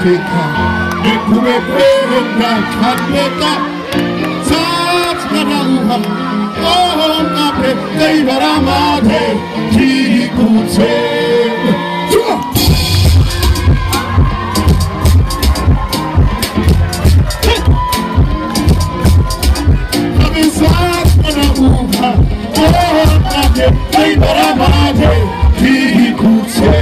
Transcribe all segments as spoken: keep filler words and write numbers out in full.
Teka, me kume kwenda kateka, sats kana uha, oh, kape, tei bara mate, ti kutse. Sure. Kape sats kana uha, oh, kape, tei bara mate, ti kutse.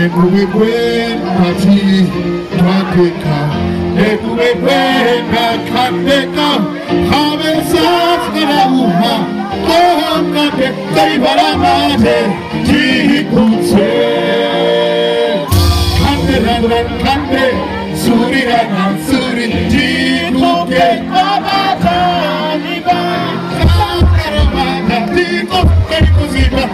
Ekume kwen pati twateka, ekume kwen kakandeka, kabesas kana uha, oh, kape, tei bara mate, ti kutse. Kande ran ran kande, suri ran ran suri, ti kuke, babata, ni ba, kakara mata, ti kuke, kuziba.